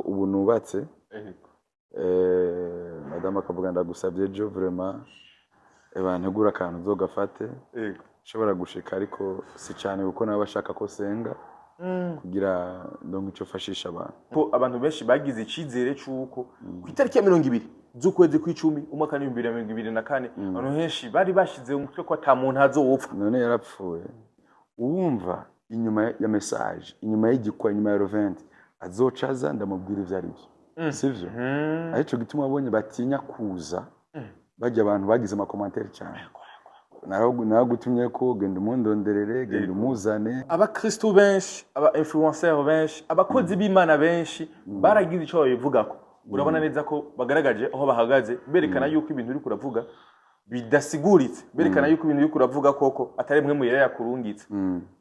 Ubu nubatse, madamu akavuga: "Ndagusabye ejo vraiment, eba ntegura akantu uzogafate." Nshobora gushika, ariko si cyane, kuko nabo bashaka ko senga kugira ndonke ico fashisha abantu. Ko abantu benshi bagize icyizere cy'uko ku itariki ya 20 z'ukwezi kw'icumi, umwaka w'2024, abantu benshi bari bashize mu mutwe ko ata muntu azopfa. None yarapfuye. Uwumva inyuma ya message, inyuma y'igikwa, inyuma ya le 20, azoca aza ndamubwira ivyo ari byo, sivyo? Arico gituma wabonye batinya kuza bajya. Abantu bagize ama commentaires cyane. Naragutumye ko genda umundonderere, genda umuzane. Abakristu benshi, aba influenceur benshi, abakozi b'Imana benshi baragize icyo babivugako. Urabona neza ko bagaragaje aho bahagaze, berekana yuko ibintu uriko uravuga bidasiguritse, berekana yuko ibintu uriko uravuga koko atari mwe muyera yakurungitse.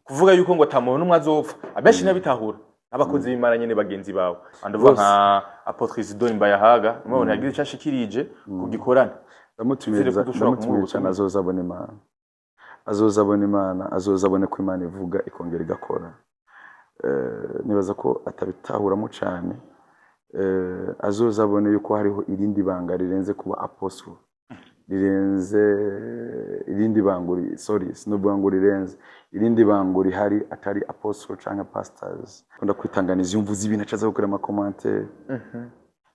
Kuvuga yuko ngo ata muntu n'umwe azopfa, abenshi ntibitahura, abakozi b'Imana nyene bagenzi bawe. Ndavuga Bose. nka Apôtre Isidore Mbayahaga, mubona yagize icyo ashikirije ku gikorane. Ndamutumiriza. Twizere ko dushobora Ndamutumira kumuha cyane. ubutumwa. Azoza abona Imana, azoza abona Imana, azoza abone ko Imana ivuga ikongera igakora. Nibaza ko atabitahuramo cyane. Azoza abone yuko hariho irindi banga rirenze kuba apostle, rirenze irindi bango sorry, sinovuga ngo rirenze, irindi bango rihari atari apostle canke pastors. Kunda kwitanganiza iyo mvuze ibintu, acaza gukora ama commentaires.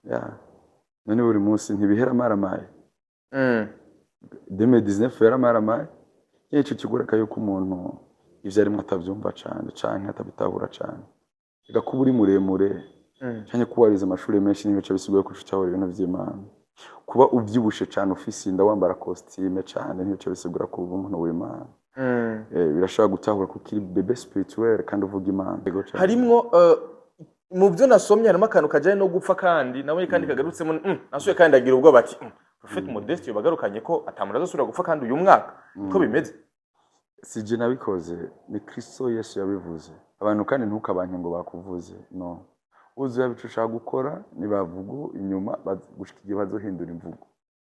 Yeah. None buri munsi ntibihera maramaye? 2019 yaramaramaye. Ico kigoreka yuko umuntu ivyo arimwo atavyumva cane canke atabitahura cane. Reka, kuba uri muremure canke kuba warize amashuri menshi ntibica bisigura ko uca utahura ibintu vy'Imana. Kuba uvyibushe cane, ufise inda, wambara costume cane, ntibica bisigura kuba umuntu w'Imana. Birashobora gutahura ko ukiri bébé spirituel kandi uvuga Imana. Yego cane. Harimwo mu byo nasomye, harimo akantu kajyanye no gupfa, kandi nabonye kandi kagarutsemo. Nasuye kandi agira ubwoba ati: Prophet Modeste yobagarukanye ko atamuntu azosubira gupfa kandi uyu mwaka niko bimeze." Si je nabikoze, ni Kristo Yesu yabivuze. Abantu kandi ntukabanke ngo bakuvuze. No uzi ico ushaka gukora, nibavuga inyuma gushika igihe bazohindura imvugo.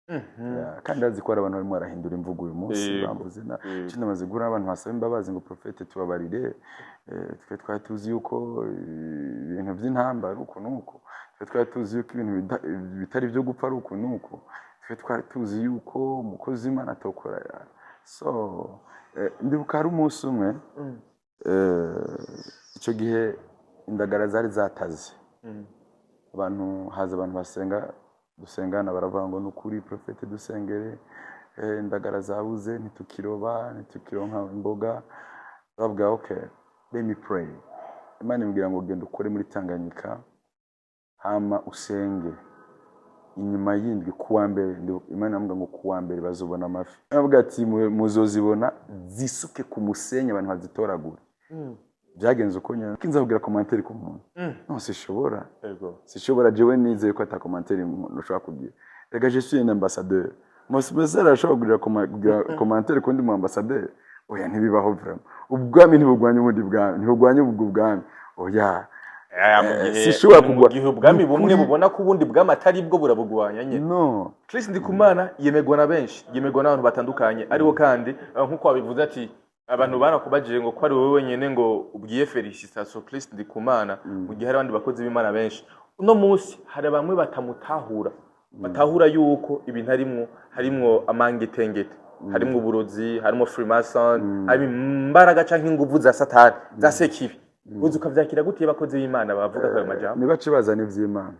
Yeah, kandi azi ko hari abantu barimo barahindura imvugo uyu munsi. Bamvuze na ikindi, amaze guhura n'abantu basaba imbabazi ngo: "Prophète, tubabarire, twe twari tuzi yuko ibintu by'intamba ari uku n'uku, twe twari tuzi yuko ibintu bitari byo gupfa ari uku n'uku, twe twari tuzi yuko umukozi w'Imana atokora." So ndibuka hari umunsi umwe, icyo gihe indagara zari zataze. Abantu haza, abantu basenga dusengana baravuga ngo: "Ni ukuri prophète, dusengere, indagara zabuze, ntitukiroba, ntitukironka imboga." Bavuga: "Okay, let me pray." Imana imbwira ngo: "Genda ukore muri Tanganyika, hama usenge inyuma y'indwi kuwa mbere." Imana iramubwira ngo kuwa mbere bazobona amafi. Aravuga ati: "Muzozibona zisuke ku musenyi, abantu bazitoragure." Byagenze uko nyine. Kinza kugira commentaire ku muntu, no sishobora. Sishobora. Jewe nizeye ko ata commentaire umuntu ushobora kugira. Reka, je suis un ambassadeur. Mose arashobora kugira commentaire ku wundi mu ambassadeur? Oya, ntibibaho vraiment. Ubwami ntibugwanya ubundi bwami, ntibugwanya ubwo bwami, oya. Mu Sishobora mu kugwa. gihe ubwami bumwe Nukuri. bubona ko ubundi bwami atari bwo, burabugwanya nyine. No. Chris Ndikumana yemerwa na benshi, yemerwa n'abantu batandukanye, ariko kandi nk'uko wabivuze ati abantu barakubajije ngo ko ari wowe wenyine ngo ubwiye félicitations Chris Ndikumana, mu gihe hari abandi bakozi b'Imana benshi. Uno munsi hari bamwe batamutahura, batahura yuko ibintu harimwo amangetengete, harimwo uburozi, harimwo freemason, harimo imbaraga canke inguvu za Satani, za Sekibi. Uzi ukavyakira gute iyo abakozi b'Imana bavuga ayo majambo? Nibace bazana ivy'Imana.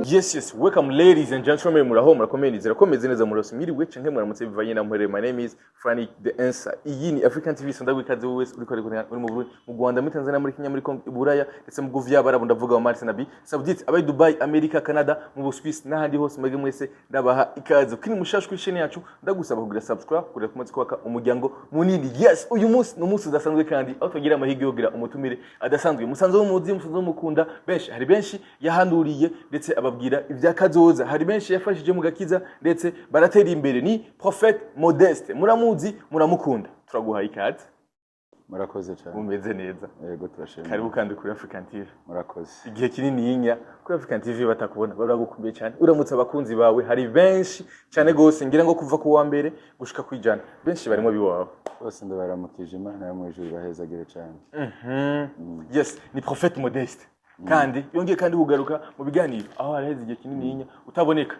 Yes, welcome ladies and gentlemen, muraho, murakomeye, nizera ko meze neza, murose, mwiriwe canke muramutse bivanye na muherereye. My name is Frank The Answer. Iyi ni African TV. Sonda ikaze wowe wese uriko uri mu Burundi, mu Rwanda, muri Tanzania, muri Kenya, muri Congo, i Buraya, ndetse mu bihugu vy'Abarabu, ndavuga Oman, Arabie Saoudite, abayi Dubai, America, Canada, mu Buswisi n'ahandi hose, mwebwe mwese ndabaha ikaze. Kini mushasha kuri chaîne yacu, ndagusaba kugira subscribe kugira kumaze kwaka umuryango munini. Yes, uyu munsi ni umunsi udasanzwe kandi aho tugira amahirwe yo kugira umutumire adasanzwe. Musanzwe mumuzi, musanzwe mukunda benshi, hari benshi yahanuriye ndetse ababwira ibya kazoza, hari benshi yafashije mu gakiza ndetse baratera imbere. Ni Prophète Modeste, muramuzi, muramukunda, turaguhaye ikaze. Murakoze cyane. Mumeze neza? Yego, turashimira. Karibu kandi kuri African TV. Murakoze. Igihe kinini yinya kuri African TV batakubona, baragukumbuye cyane. Uramutse abakunzi bawe, hari benshi cyane gose, ngira ngo kuva ku wa mbere gushika kwijana benshi barimo biwawe. Bose ndabaramukije, Imana yo mu ijuru ibahezagire cyane. Yes, ni Prophète Modeste kandi yongeye kandi kugaruka mu biganiro aho haraheze igihe kinini yinya utaboneka.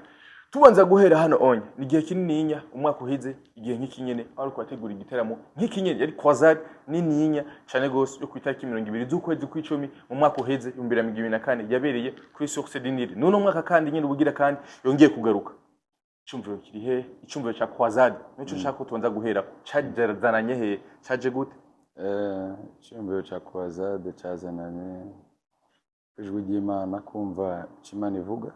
Tubanza guhera hano onye, ni igihe kinini yinya, umwaka uhize igihe nk'iki nyene aho ariko wategura igiteramo nk'iki nyene, yari croisade nini yinya cyane gose yo ku itariki 20 z'ukwezi kw'icumi mu mwaka uheze 2024, yabereye kuri Source du Nil. N'uno mwaka kandi nyene ubugira kandi yongeye kugaruka. Icumviro kiri he? Icumviro ca croisade nico nshaka ko tubanza guhera. Cazananye he? Caje gute? Icyumviro cya croisade cyazananye ijwi ry'Imana, kumva icyo Imana ivuga.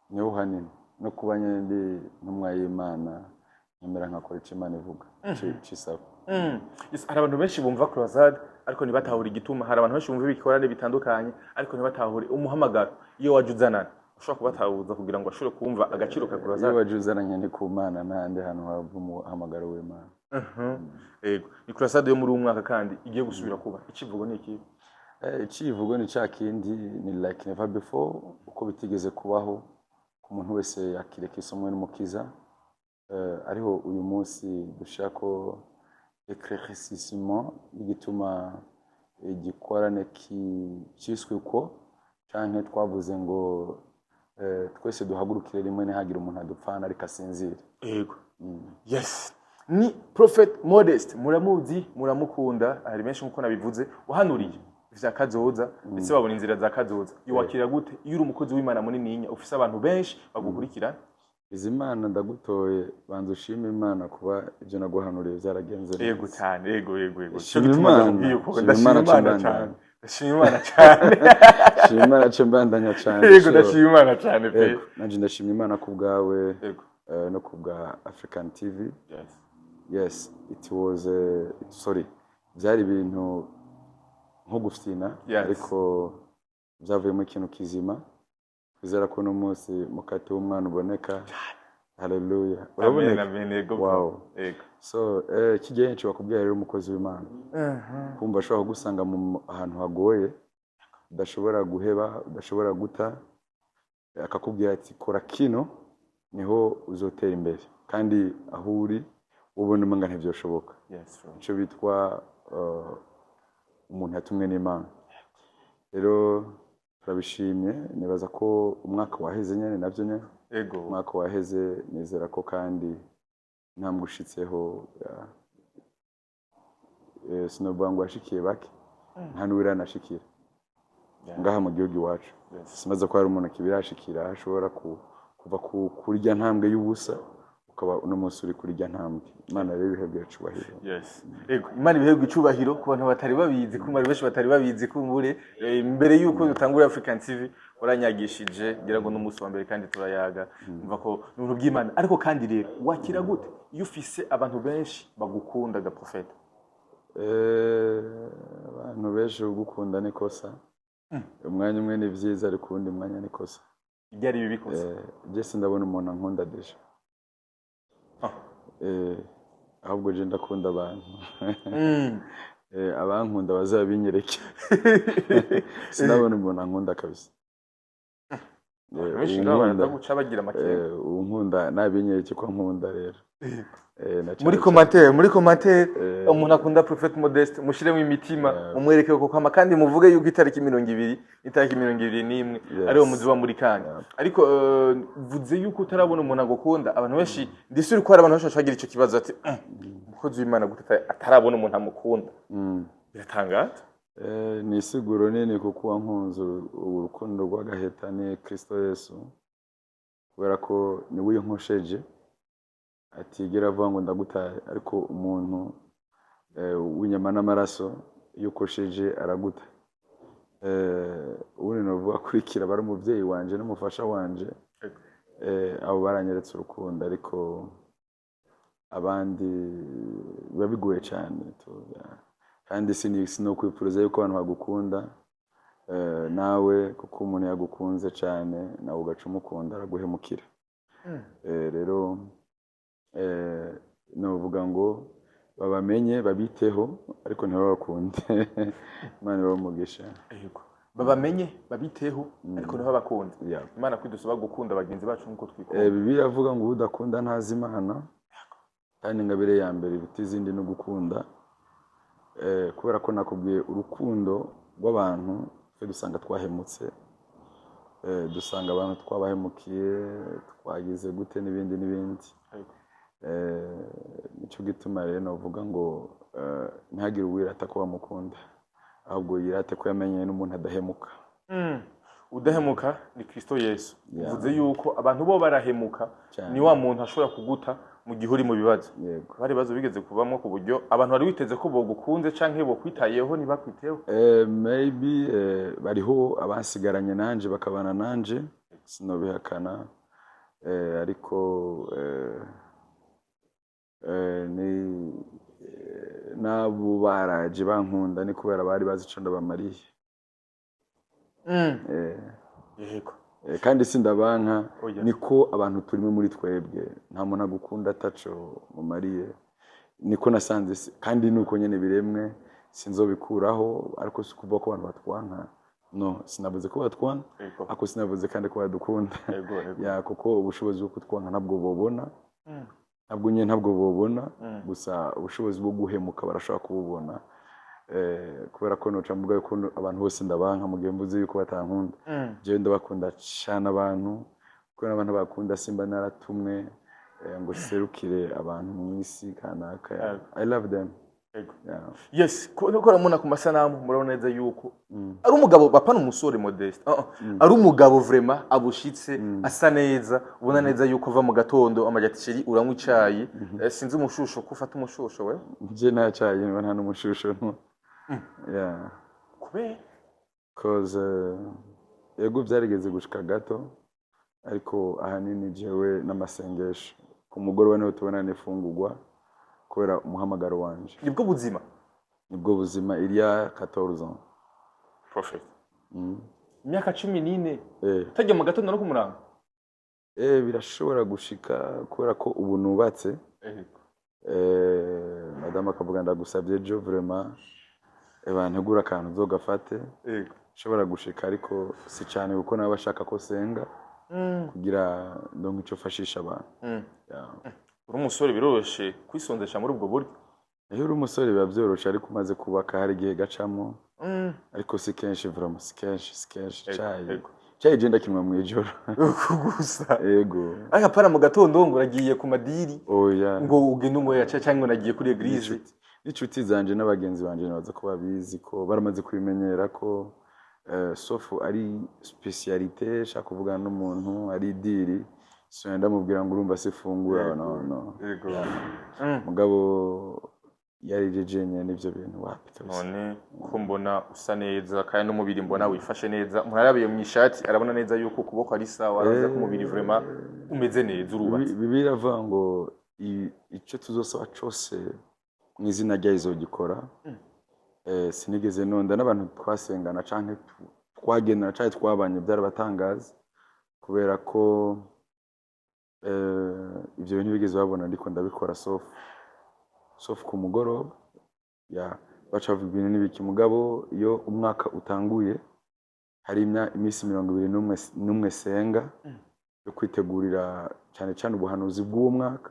Niho hanini no kuba nyine ndi ntumwa y'Imana, nkemera nkakora icyo Imana ivuga, ico isaba. Yes, hari abantu benshi bumva croisade ariko ntibatahure igituma. Hari abantu benshi bumva ibikorane bitandukanye ariko ntibatahure umuhamagaro iyo waje uzanana. Ushobora kubatahuza kugira ngo bashobore kumva agaciro ka Iyo croisade? waje uzananye ni ku Mana, n'ahandi hantu hava umuhamagaro w'Imana. Yego, ni croisade yo muri uyu mwaka kandi igiye gusubira kuba. Icivugo ni iki? Icivugo ni ca kindi, ni "like never before", uko bitigeze kubaho ku muntu wese yakireka isomwe n'Umukiza. Ariho uyu munsi dushaka ko éclaircissement y'igituma igikorane ciswe uko, canke twavuze ngo twese duhagurukire rimwe, ntihagire umuntu adupfana ariko asinzire. Yego, yes, ni Prophet Modeste, muramuzi, muramukunda. Hari benshi nkuko nabivuze wahanuriye vya kazoza, ndetse babona inzira za kazoza. Iwakira gute iyo uri umukozi w'Imana munininya, ufise abantu benshi bagukurikira? Izi Imana ndagutoye, banza ushime Imana kuba ibyo naguhanuriye byaragenze neza. Yego cyane, yego. Shima Cyo gituma Imana, ndakubwiye uko shima ndashima Imana, Imana cyo cyane, ndashima Imana cyane. Shima Imana ce mbandanya cyane. Yego. Sure. Ndashima Imana cyane pe. Yego, nanje ndashima Imana ku bwawe no ku bwa African TV. Yes, it was sorry, byari ibintu nko gufyina, ariko byavuyemo ikintu kizima. Twizera ko uno munsi mukate w'umwana uboneka. Haleluya! Amen. Uraboneka. Amen, yego. Wow. Yego. So kigihe bakubwira rero, umukozi w'Imana kumva ashobora kugusanga mu ahantu hagoye, udashobora guheba, udashobora guta, akakubwira ati: "Kora kino niho uzotera imbere", kandi aho uri ubona umenga ntibyoshoboka. Icyo bitwa umuntu yatumwe n'Imana. Rero turabishimye, nibaza ko umwaka waheze nyine nabyo nyine, umwaka waheze, nizera ko kandi intambwe ushitseho sinovuga ngo yashikiye bake, nta n'uwiranashikira ngaha mu gihugu iwacu. Simaze ko hari umuntu akibirashikira aho ashobora kuva kurya ntambwe y'ubusa, ukaba uno munsi uri kurya ntambwe. Imana rero ibihebwe icubahiro. Yes. Ego, Imana ibihebwe icubahiro. Ku bantu batari babizi, ku bantu benshi batari babizi, kumbure mbere yuko dutangura African TV waranyagishije, ngira ngo n'umunsi wa mbere kandi turayaga, umva ko ni ubuntu bw'Imana. Ariko kandi rero wakira gute iyo ufise abantu benshi bagukunda ga Prophète? Abantu benshi ugukunda ni kosa. Umwanya umwe ni vyiza, ariko uwundi mwanya ni kosa. Ibyo ari bibi kosa? Je sindabona umuntu ankunda déjà. Ahubwo je ndakunda abantu. Abankunda bazabinyereke. Sindabona umuntu ankunda kabisa. Benshi nabo baraza guca bagira amakenga. Unkunda nabinyereke ko ankunda rero. Na Muri cane. commentaire, muri commentaire, umuntu akunda Prophet Modeste mushiremo imitima, mumwereke ko kwama, kandi muvuge yuko itariki 20, itariki 21 ariwo muzuba muri kandi. Ariko vuze yuko utarabona umuntu agukunda. Abantu benshi, ndisuri ko hari abantu benshi bagira ico kibazo ati: Umukozi w'Imana gute atarabona umuntu amukunda?" Biratangaza. Ni isiguro nini, kuko uwankunze urukundo rw'agaheta ni Kristo Yesu, kubera ko niwe iyo nkosheje atigera avuga ngo ndagutaye, ariko umuntu w'inyama n'amaraso iyo ukosheje araguta. Ubundi novuga akurikira bari umuvyeyi wanje n'umufasha wanje. Abo baranyeretse urukundo, ariko abandi biba bigoye cyane kandi sinokwipfuriza yuko abantu bagukunda nawe, kuko umuntu yagukunze cyane nawe ugaca umukunda araguhemukira. Rero novuga ngo Babamenye, babiteho, ariko ntibabakunde. Imana ibahe umugisha. Yego, babamenye, babiteho, ariko ntibabakunde. Imana kwidusaba gukunda bagenzi bacu nk'uko twikunda. Bibiliya iravuga ngo udakunda ntazi Imana, kandi ingabire ya mbere iruta izindi no gukunda. Kubera ko nakubwiye urukundo rw'abantu, twe dusanga twahemutse. Dusanga abantu twabahemukiye, twagize gute n'ibindi n'ibindi. Nico gituma rero novuga ngo ntihagire uwirata ko bamukunda, ahubwo yirate ko yamenye n'umuntu adahemuka. Udahemuka ni Kristo Yesu. Uvuze yuko abantu bo barahemuka. Cyane. Ni wa muntu ashobora kuguta mu gihe uri mu bibazo. Yego. Hari ibibazo bigeze kubamo ku buryo abantu bari witeze ko bogukunze canke bokwitayeho ntibakwiteho? Maybe bariho abasigaranye nanje, bakabana nanje, sinobihakana. Ariko ni n'abo baraje bankunda ni kubera bari bazi ico ndabamariye. Kandi sindabanka. Oya. Niko abantu turimo muri twebwe, nta muntu agukunda ataco mumariye. Niko nasanze kandi nuko nyene biremwe, sinzobikuraho. Ariko si ukuvuga ko abantu batwanka, no sinavuze ko batwanka. Ariko sinavuze kandi ko badukunda. Yego yego Ya, kuko ubushobozi bwo kutwanka ntabwo bobona, ntabwo nyine ntabwo bobona. Gusa ubushobozi bwo guhemuka barashobora kububona. Kubera ko noca mvuga yuko abantu bose ndabanka mu gihe mvuze yuko batankunda. Jewe ndabakunda cane abantu, kuko n'abantu bakunda simba naratumwe ngo serukire abantu mu isi kanaka. I love them. Yeah. Yes, ko uramubona ku masanamu, murabona neza yuko ari umugabo, bapana umusore modeste, ari umugabo vraiment abushitse, asa neza, ubona neza yuko ava mu gatondo amaja ati: "Chéri, uranywa icayi?" Sinzi umushusho ko ufata umushusho we. Je nta cayi nywa, nta n'umushusho nywa. Yeah. Kubera? Cause yego, byarigeze gushika gato, ariko ahanini jewe n'amasengesho ku mugoroba niho tubona n'ifungurwa, kubera umuhamagaro wanje. Nibwo buzima. Nibwo buzima, il y a 14 ans. Prophet, imyaka 14 utajya mu gatondo no ku murango? Birashobora gushika kubera ko ubu nubatse. Madame akavuga: "Ndagusabye ejo vraiment bantegura akantu uzogafate." Nshobora gushika, ariko si cyane, kuko nawe ashaka ko senga kugira ndonke ico fashisha abantu. Yeah. Uri umusore biroroshe kwisonzesha muri ubwo buryo. Iyo uri umusore biba byoroshe, ariko umaze kubaka hari igihe gacamo, ariko si kenshi vraiment, si kenshi, si kenshi. Cayi, cayi je ndakinywa mw'ijoro. Gusa? Ego. Ariko apana mu gatondo ngo uragiye ku madiri, Oya. ngo ugende unywera cyangwa ngo nagiye kuri église. N'inshuti zanje n'abagenzi banje nibaza ko babizi, ko baramaze kubimenyera ko sauf ari spécialité nshaka kuvugana n'umuntu, ari deal, so ndamubwira ngo urumva sifungura, no no. Mugabo yari jenyine n'ivyo bintu wapi kabisa. None ko mbona usa neza kandi n'umubiri mbona wifashe neza, umuntu arabiye mu ishati arabona neza yuko ukuboko ari sawa, araza ko umubiri vraiment umeze neza, urubatse. Bibiliya iravuga ngo ico tuzosaba cose mu izina ryayo izogikora. Sinigeze nonda n'abantu twasengana canke twagendana canke twabanye, byarabatangaza kubera ko ivyo bintu bigeze babona ndiko ndabikora, sauf ku mugoroba ya baca bavuga ibintu n'ibiki. Mugabo iyo umwaka utanguye hari iminsi 21 n'umwe senga yo kwitegurira cyane cyane ubuhanuzi bw'uwo mwaka.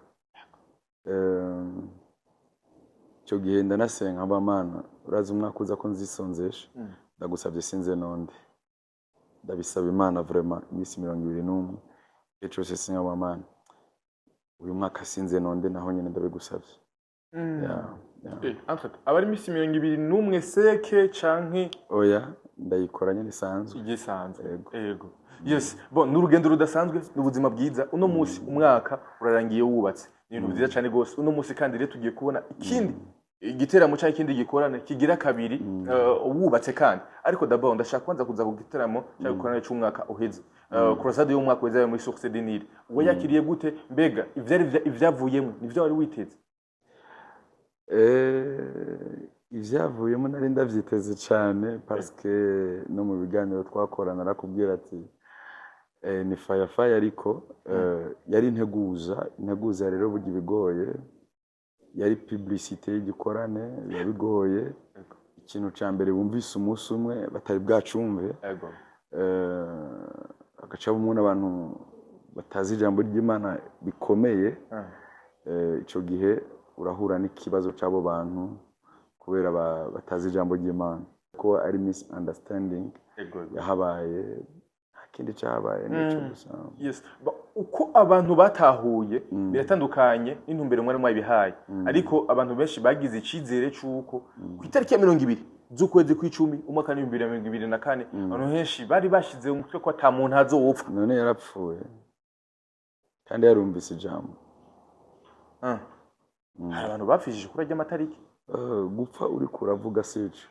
Icyo gihe ndanasenga mba: "Mana, urazi umwaka uza ko nzisonzesha, ndagusabye sinze nonde." Ndabisaba Imana vraiment iminsi 21, igihe cyose singa: "Mana, uyu mwaka sinze nonde, naho nyine ndabigusabye." Yeah. En fait, aba ari iminsi 21 seke canke? Oya, ndayikora nyine isanzwe. Igisanzwe. Yego. Yego, yes. Bon, ni urugendo rudasanzwe, ni ubuzima bwiza. Uno munsi umwaka urarangiye wubatse, ni ibintu byiza cyane rwose. Uno munsi kandi rero tugiye kubona ikindi igiteramo cyangwa ikindi gikorane kigira kabiri wubatse kandi. Ariko d'abord ndashaka kwanza kuza ku giteramo cyangwa igikorane cy'umwaka uheze, croisade y'umwaka uheze yabaye muri Source du Nil. Wayakiriye gute? Mbega ivyari ivyavuyemo nivyo wari witeze? Ivyavuyemo nari ndavyiteze cyane, parce que no mu biganiro twakorana narakubwira ati ni fire fire, ariko yari integuza. Integuza rero burya ibigoye. Yari publicité y'igikorane, biba bigoye. Ikintu ca mbere bumvise umunsi umwe batari bwacumve, agaca bumwe n'abantu batazi ijambo ry'Imana bikomeye. Ico gihe urahura n'ikibazo c'abo bantu kubera batazi ijambo ry'Imana, ko ari misunderstanding yahabaye. Nta kindi cyahabaye, nico gusa. Yes. Uko abantu batahuye biratandukanye n'intumbero mwari mwabihaye, ariko abantu benshi bagize icizere c'uko ku itariki ya 20 z'ukwezi kw'icumi umwaka w'2024, abantu benshi bari bashize mu mutwe ko ata muntu azopfa. None yarapfuye kandi yarumvise ijambo. Hari abantu bapfishije kuri arya matariki. Gupfa uriko uravuga sico.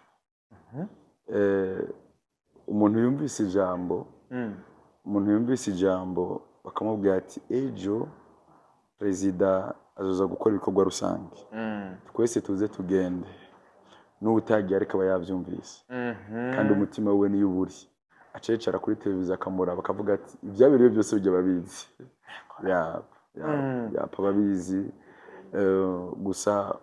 Umuntu yumvise ijambo, umuntu yumvise ijambo bakamubwira ati: "Ejo perezida azoza gukora ibikorwa rusange, twese tuze tugende." N'uwutagiye ariko aba yavyumvise, kandi umutima we niyo uburi, aca yicara kuri televiziyo akamuraba, akavuga ati: "Ibyabereye byose bijya babizi." Yapa babizi. Gusa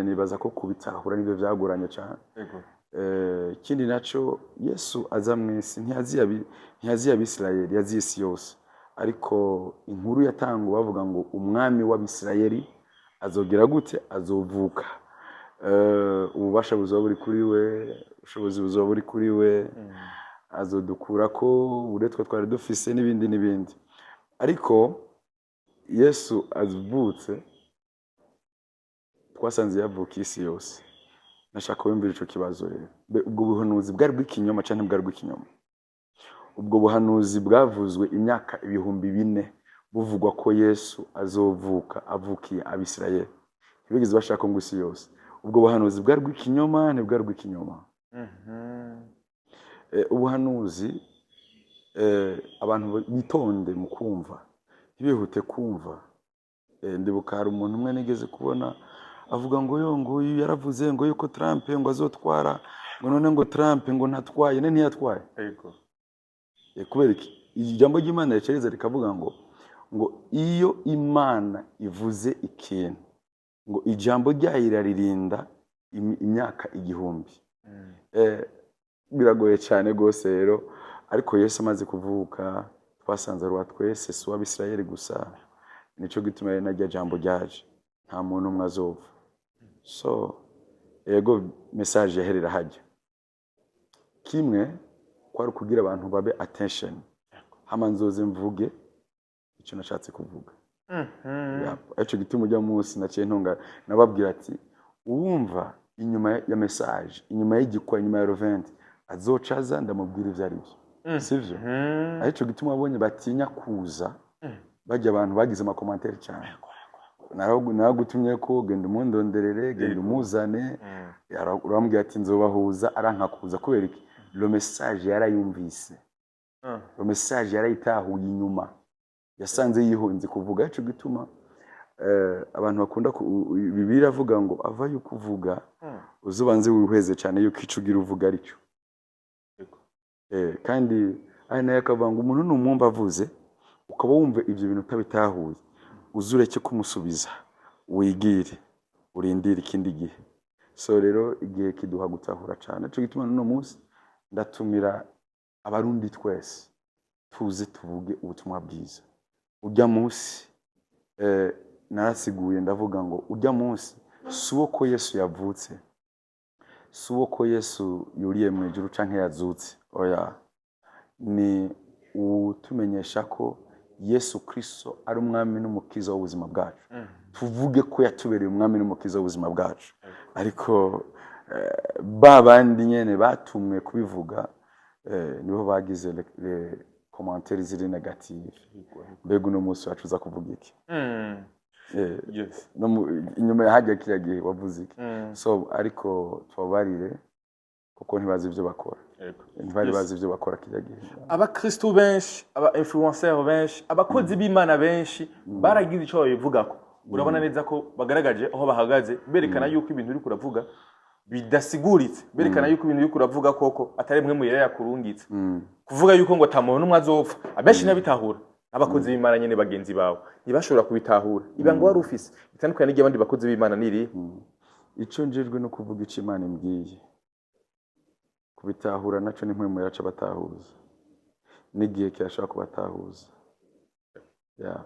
nibaza ko kubitahura nibyo byagoranye cyane. Ikindi naco, Yesu aza mu isi ntiyaziye Abisirayeli, yaziye isi yose. Ariko inkuru yatangwa bavuga ngo umwami w'Abisirayeli azogira gute? Azovuka. Ububasha buzoba buri kuri we, ubushobozi buzoba buri kuri we, azodukura ko uburetwa twari dufise n'ibindi n'ibindi. Ariko Yesu avutse, twasanze yavuka isi yose. Nashaka wumvira ico kibazo rero. Ubwo buhanuzi bwari bw'ikinyoma canke bwari bw'ikinyoma? Ubwo buhanuzi bwavuzwe imyaka 4000 buvugwa ko Yesu azovuka avukiye Abisirayeli, ntibigeze bashaka ngo isi yose. Ubwo buhanuzi bwari bw'ikinyoma, ntibwari bw'ikinyoma? Ubuhanuzi, abantu bitonde mu kumva, ntibihute kumva. Ndibuka hari umuntu umwe nigeze kubona avuga ngo yo ngo uyu yaravuze ngo yuko Trump ngo azotwara, ngo none ngo Trump ngo ntatwaye, ne ntiyatwaye. Kubera iki? Ijambo ry'Imana ricereza rikavuga ngo iyo Imana ivuze ikintu, ngo ijambo ryayo iraririnda imyaka 1000. Biragoye cyane rwose rero. Ariko Yesu amaze kuvuka, twasanze ari uwa twese, si uw'Abisirayeli gusa. Nico gituma rero narya jambo ryaje, nta muntu umwe azopfa. So ego, message yaherera hajya kimwe, kwari ukugira abantu babe attention, hama nzoze mvuge icyo nashatse kuvuga. Arico gituma ujya munsi naciye ntunga nababwira ati: "Uwumva inyuma ya message, inyuma y'igikwa, inyuma ya rovente, azoca aza ndamubwira ivyo ari byo." Sivyo? Arico gituma wabonye batinya kuza bajya, abantu bagize ama commentaires cyane. Naragutumye ko genda umundonderere, genda umuzane. Urambwira ati: "Nzobahuza." Aranka kuza kubera iki? Le message yarayumvise, le message yarayitahuye, inyuma yasanze yihunze kuvuga. Ico gituma abantu bakunda Bibiliya iravuga ngo ava yuko uvuga, uzubanze wihweze cyane yuko ico ugira uvuga aricyo. Kandi ari nayo akavuga ngo umuntu numwumva avuze, ukaba wumva ibyo bintu utabitahuye, uze ureke kumusubiza, wigire urindire ikindi gihe. So rero igihe kiduha gutahura cyane. Ico gituma n'uno munsi ndatumira Abarundi twese, tuze tuvuge ubutumwa bwiza. Ujya munsi, narasiguye ndavuga ngo ujya munsi si uwo ko Yesu yavutse, si uwo ko Yesu yuriye mu ijuru canke yazutse, oya, ni utumenyesha ko Yesu Kristo ari umwami n'umukiza w'ubuzima bwacu. Tuvuge ko yatubereye umwami n'umukiza w'ubuzima bwacu. Ariko ba bandi nyene batumwe kubivuga, nibo bagize les commentaires ziri négatives. Mbega uno munsi wacu uza kuvuga iki? No inyuma ya hajya kiriya gihe wavuze iki? So ariko tubabarire kuko ntibazi ibyo bakora. Ntibari bazi ibyo bakora kiriya gihe. Abakristu benshi, aba influenceur benshi, abakozi b'Imana benshi baragize icyo babivugako. Urabona neza ko bagaragaje aho bahagaze, berekana yuko ibintu uriko uravuga bidasiguritse, berekana yuko ibintu uriko uravuga koko atari mwe muyera yakurungitse. Kuvuga yuko ngo ata muntu n'umwe azopfa, abenshi ntibitahura. Abakozi b'Imana nyene bagenzi bawe ntibashobora kubitahura. Ibanga wari ufise bitandukanye n'iry'abandi bakozi b'Imana niri? Icyo njejwe no kuvuga icyo Imana imbwiye. Kubitahura naco ni mpwemu yaca batahuza, n'igihe kirashobora kubatahuza. Yeah.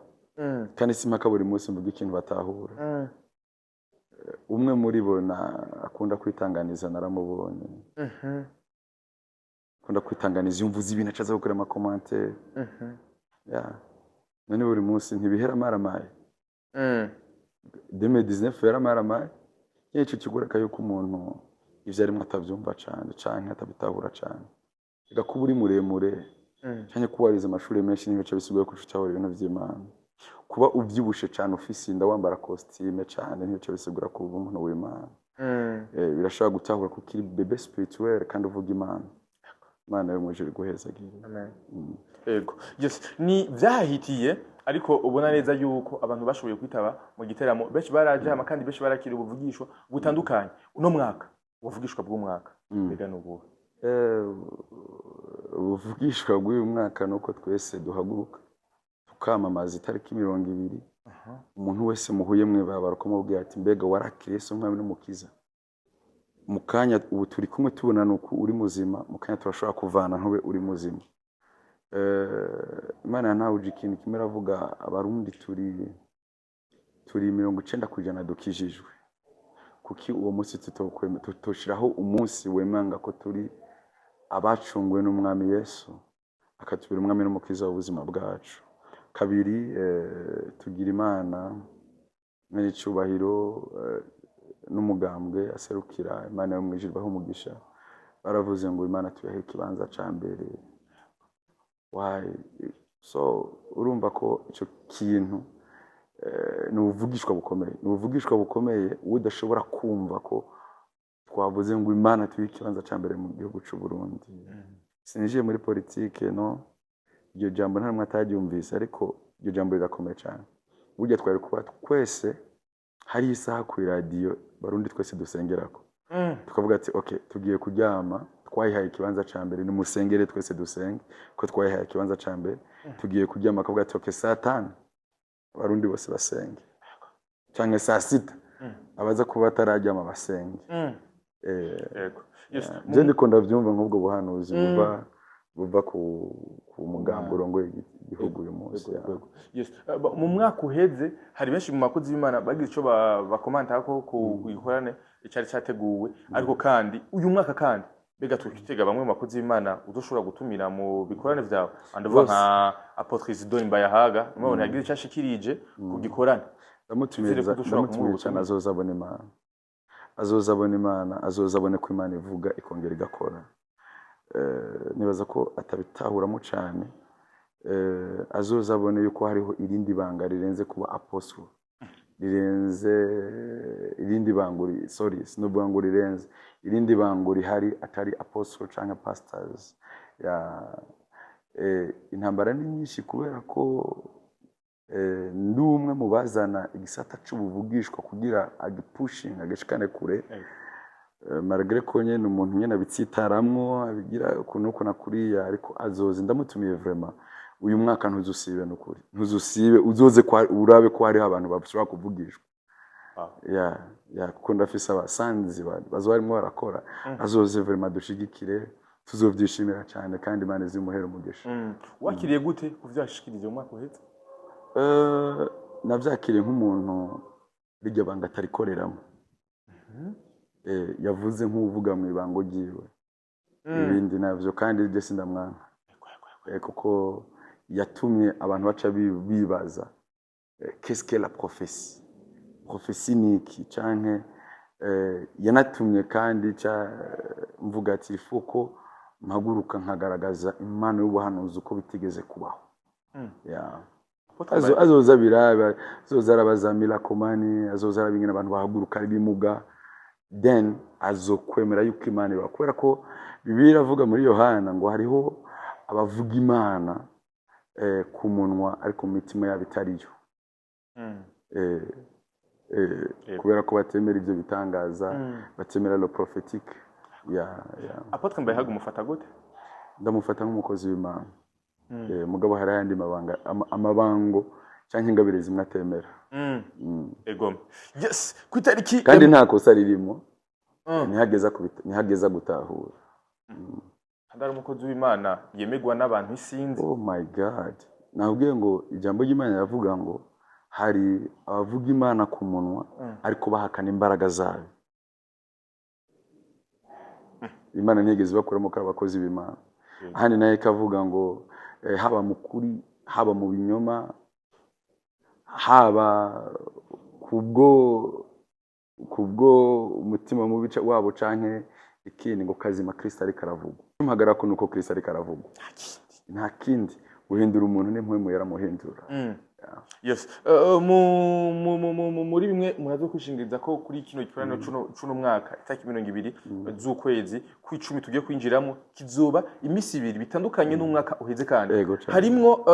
Kandi si impaka buri munsi mvuga ikintu batahura. Umwe muri bo na akunda kwitanganiza, naramubonye, akunda kwitanganiza. Iyo mvuze ibintu acaza gukora ama commentaires. Yeah. None buri munsi ntibihera amaramaye? 2019 yaramaramaye. Ico kigoreka yuko umuntu ivyo arimwo atavyumva cane canke atabitahura cane. Reka, kuba uri muremure canke kuba warize amashuri menshi ntibice bisigura ko uca ibintu vy'Imana. Kuba uvyibushe cane, ufise inda, wambara costume cane, ntibice bisigura kuba umuntu w'Imana. Birashobora gutahura ko ukiri bébé spirituel kandi uvuga Imana. Imana yo mw'ijuru iguhezagire. Amen. Yego. Yes, ni vyahitiye, ariko ubona neza yuko abantu bashoboye kwitaba mu giteramo benshi baraje, hama kandi benshi barakira ubuvugishwa butandukanye. Uno mwaka, ubuvugishwa bw'umwaka mbega n'ubuhe? Ubuvugishwa bw'uyu mwaka ni uko twese duhaguruka tukamamaza itariki 20. Umuntu wese muhuye mw'ibarabara ukamubwira ati: "Mbega warakiriye Yesu nk'umwami n'umukiza?" Mu kanya ubu turi kumwe tubona uku uri muzima, mu kanya turashobora kuvana ntube uri muzima. Imana ntawuje ikintu kimwe, iravuga Abarundi turi 90% dukijijwe. Kuki uwo munsi tutoshiraho umunsi wemanga ko turi abacunguwe n'Umwami Yesu, akatubera umwami n'umukiza w'ubuzima bwacu? Kabiri, tugira Imana n'icyubahiro n'umugambwe aserukira Imana yo mw'ijuru ibahe umugisha, baravuze ngo Imana tuyahe ikibanza ca mbere. Why? So urumva ko ico kintu ni ubuvugishwa bukomeye, ni ubuvugishwa bukomeye. Udashobora kumva ko twavuze ngo Imana tuyihe ikibanza ca mbere mu gihugu c'u Burundi. Sinjiye muri politike, no iryo jambo nta numwe ataryumvise, ariko iryo jambo rirakomeye cyane. Burya twari kuba twese hari isaha ku iradiyo Barundi twese dusengerako, tukavuga ati: "Okay, tugiye kuryama twayihaye ikibanza ca mbere, nimusengere twese dusenge ko twayihaye ikibanza ca mbere." Tugiye kuryama, akavuga ati: "Okay, saa 5 Abarundi bose basenge, canke saa 6 abaza kuba batararyama basenge." Yego. Yes. Je ndiko ndavyumva nk'ubwo buhanuzi buva ku mugambi urongoye igihugu uyu munsi. Yego. Yes. Mu mwaka uheze hari benshi mu bakozi b'Imana bagize ico bakomantako ku gikorane icari categuwe, ariko kandi uyu mwaka kandi mbega tukitega bamwe mu bakozi b'Imana uzoshobora gutumira mu bikorane vyawe? Ndavuga Bose. nka Apôtre Isidore Mbayahaga, mubona yagize ico ashikirije ku gikorane. Ndamutumiriza. Twizere ko dushobora Ndamutumira kumuha cyane. ubutumwa. Azoza abona Imana, azoza abona Imana, azoza abone ko Imana ivuga ikongera igakora. Nibaza ko atabitahuramo cyane. Azoza abone yuko hariho irindi banga rirenze kuba apostle, rirenze irindi bango sorry, sinovuga ngo rirenze, irindi bango rihari atari apostle canke pastors. Ya, intambara ni nyinshi kubera ko ndi umwe mu bazana igisata c'ubuvugishwa kugira agipushinga agishikane kure. Malgré ko nyene umuntu nyene abitsitaramwo, abigira ukuntu uku na kuriya, ariko azoza, ndamutumiye vraiment. Uyu mwaka ntuzusibe, nukuri ntuzusibe, uzoze kwa urabe ko hariho abantu bashobora kuvugishwa. Ya, kuko ndafise abasanzi bazoba barimo barakora. Azoze vraiment dushigikire, tuzovyishimira cyane kandi Imana izimuhera umugisha. Wakiriye gute ku vyo yashikirije mu mwaka uheze? Navyakiriye nk'umuntu rirya banga atarikoreramo. Yavuze nk'uvuga mu ibango ryiwe, ibindi navyo kandi ibyo sindamwanka. Kuko yatumye abantu baca bibaza qu'est-ce que la prophétie, prophétie ni iki, canke yanatumye kandi ca mvuga ati il faut ko mpaguruka nkagaragaza impano y'ubuhanuzi uko bitigeze kubaho. Yeah. Azoza biraba, azoza arabaza mirakomani, azoza araba ingene abantu bahaguruka ari bimuga, then azokwemera yuko Imana ibaho, kubera ko Bibiliya iravuga muri Yohana ngo hariho abavuga Imana ku munwa ariko mu mitima yabo itariyo. Kubera ko batemera ivyo bitangaza, batemera le prophétique. Ya. Apôtre Mbayahaga umufata gute? Ndamufata nk'umukozi w'Imana. Mugabo hari ayandi mabanga, amabango cyangwa ingabire zimwe atemera. Ego, yes, ku itariki Kandi nta kosa ririmo. Ntihageza gutahura. Kandi ari umukozi w'Imana yemegwa n'abantu isinzi. Oh my God, nakubwiye ngo ijambo ry'Imana riravuga ngo hari abavuga Imana ku munwa ariko bahakana imbaraga zayo. Imana ntiyigeze ibakuramo ko ari abakozi b'Imana. Ahandi nayo ikavuga ngo haba mu kuri, haba mu binyoma, haba kubwo umutima mubi wabo canke ikindi, ngo kazima Kristo ariko aravugwa. Mpagarara ko nuko Kristo ariko aravugwa, nta kindi. Guhindura umuntu n'impwemu yaramuhindura. Yes. Muri bimwe muraza kwishingiriza ko kuri kino gikoraniro cuno mwaka, itariki 20 z'ukwezi kw'icumi tugiye kwinjiramo, kizoba imisi 2 bitandukanye n'umwaka uheze kandi Ego cane. harimwo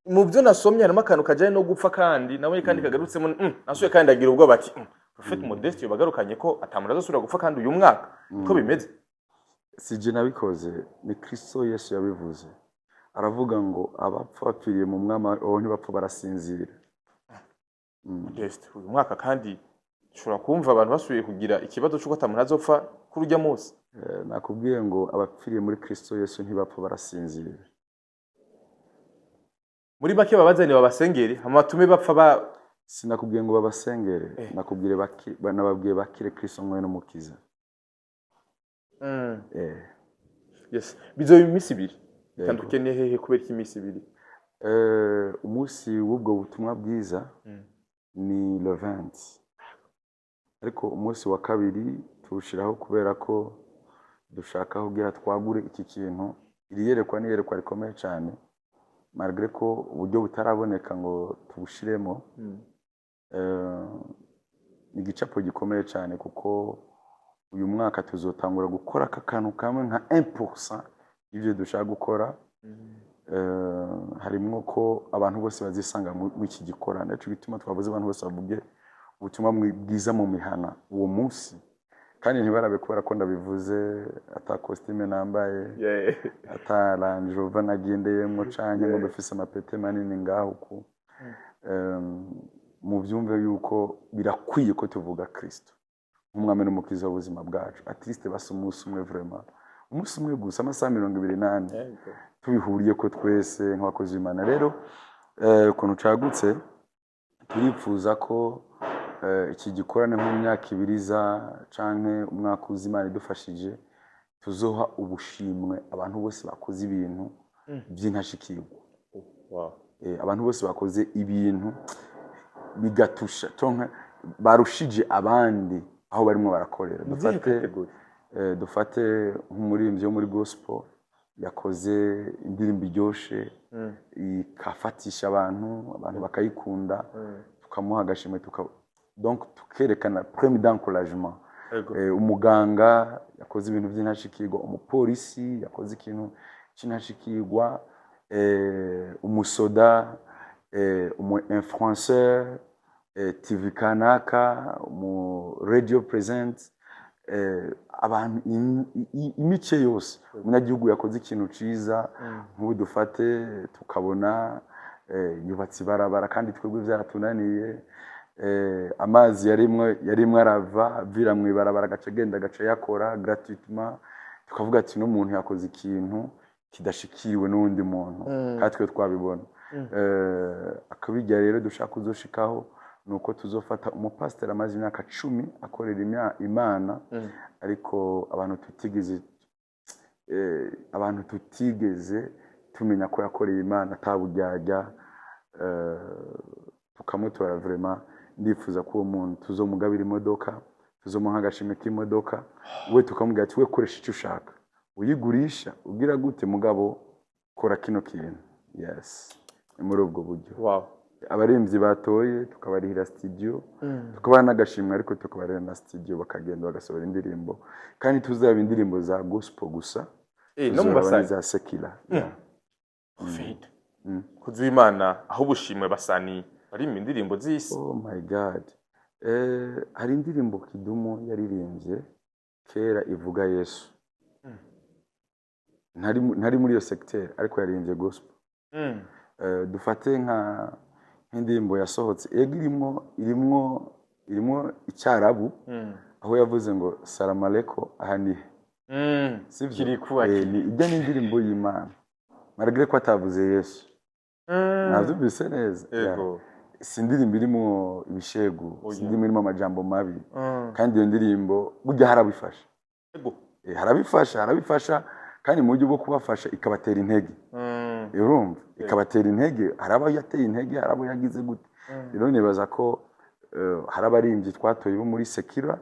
mu byo nasomye harimo akantu kajyanye no gupfa, kandi nabonye kandi kagarutsemo. Nasuye kandi agira ubwoba ati: Prophet Modeste yobagarukanye ko atamuntu azosubira gupfa kandi uyu mwaka niko bimeze." Si je nabikoze, ni Kristo Yesu yabivuze. Aravuga ngo abapfa bapfiriye mu Mwami abo ntibapfa, barasinzira. Modeste, uyu mwaka kandi ushobora kumva abantu basubiye kugira ikibazo cy'uko atamuntu azopfa kuri ujya munsi. Nakubwiye ngo abapfiriye muri Kristo Yesu ntibapfa, barasinzira. Muri make babazaniye babasengere hama batume bapfa ba Sinakubwiye ngo babasengere. Nakubwiye nababwiye bakire Kristo mwe n'Umukiza. Yes, bizoba iminsi 2 bitandukanye hehe? Kubera ko iminsi 2? Umunsi w'ubwo butumwa bwiza ni le 20, ariko umunsi wa kabiri tuwushyiraho kubera ko dushaka kugira twagure iki kintu. Iri yerekwa ni iyerekwa rikomeye cyane, malgré ko uburyo butaraboneka ngo tubushiremo. Ni igicapo gikomeye cyane, kuko uyu mwaka tuzotangura gukora aka kantu kamwe nka 1% y'ibyo dushaka gukora. Harimwo ko abantu bose bazisanga muri iki gikorane. Nico gituma twavuze abantu bose bavuge ubutumwa bwiza mu mihana uwo munsi, kandi ntibarabe kubera ko ndabivuze ata costume nambaye, ata Range Rover nagendeyemwo, canke ngo ndafise amapete manini ngaho uku. Muvyumve yuko birakwiye ko tuvuga Kristo nk'umwami n'Umukiza w'ubuzima bwacu, at least basi umunsi umwe, vraiment umunsi umwe gusa, amasaha 24, tubihuriye ko twese nk'abakozi b'Imana. Rero ukuntu cagutse, turipfuza ko iki gikorane nko mu myaka 2 iza canke umwaka uza, Imana idufashije, tuzoha ubushimwe abantu bose bakoze ibintu by'intashikirwa. Abantu bose bakoze ibintu bigatusha canke barushije abandi aho barimo barakorera. Mu zihe Dufate category? Dufate nk'umuririmbyi wo muri gospel yakoze indirimbo iryoshe, ikafatisha abantu, abantu bakayikunda, tukamuha agashimwe, donc tukerekana prime d'encouragement. Umuganga yakoze ibintu by'intashikirwa, umupolisi yakoze ikintu cy'intashikirwa, umusoda, umu influenceur, TV kanaka, umu radio present, abantu imice yose, umunyagihugu yakoze ikintu ciza, nk'ubu dufate tukabona yubatse ibarabara kandi twebwe byaratunaniye, amazi yarimwe arava avira mu ibarabara agaca agenda agaca yakora gratuitement, tukavuga ati n'umuntu yakoze ikintu kidashikiriwe n'uwundi muntu kandi twe twabibona. Akabijya rero dushaka kuzoshikaho ni uko tuzofata umupasiteri amaze imyaka 10 akorera Imana, ariko abantu tutigeze tumenya ko yakoreye Imana ataburyarya, tukamutora. Vraiment ndifuza ko uwo muntu tuzomugabira imodoka, tuzomuha agashimwe k'imodoka, we tukamubwira ati: "We koresha icyo ushaka, uyigurisha ugira gute, mugabo kora kino kintu." Yes, ni muri ubwo buryo. Abaririmbyi batoye tukabarihira studio, tukabaha n'agashimwe, ariko tukabarihira na studio, bakagenda bagasohora indirimbo, kandi tuzaba indirimbo za gospel gusa. No mu tuzoraba basani n'iza secular, yeah. Prophet kuzi w'Imana, aho ubushimwe basani bari mu indirimbo z'isi. Oh my God, hari indirimbo Kidumu yaririmbye kera ivuga Yesu. Ntari muri iyo secteur, ariko yaririmbye gospel. Dufate nk'indirimbo yasohotse, ego, irimwo icyarabu, aho yavuze ngo "Salamaleko, aha nihe?" Sivyo? Kiriku. Ni ijya n'indirimbo y'Imana, malgré ko atavuze Yesu. Navyumvise neza. Ego. Si indirimbo irimo ibishegu, si Oya. indirimbo irimo amajambo mabi. Kandi iyo ndirimbo burya harabifasha. Harabifasha kandi mu buryo bwo kubafasha, ikabatera intege. Urumva, ikabatera intege. Hari abo yateye intege, hari abo yagize gute. Rero nibaza ko hari abaririmbyi twatoye bo muri secular,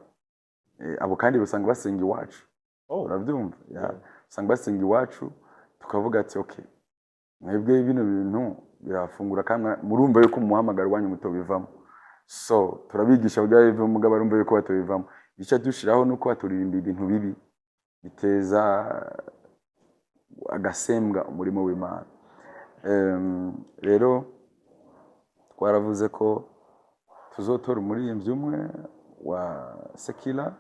abo kandi basanga basenga iwacu. Urabyumva? Ya, usanga basenga iwacu, tukavuga ati: "Okay, mwebwe bino bintu birafungura kandi murumva yuko umuhamagaro wanyu mutobivamo." So turabigisha kugira bivemo, mugabo barumva yuko batobivamo. Icyo dushiraho nuko baturirimba ibintu bibi biteza agasembwa umurimo w'Imana. Rero twaravuze ko tuzotora umuririmbyi umwe wa secular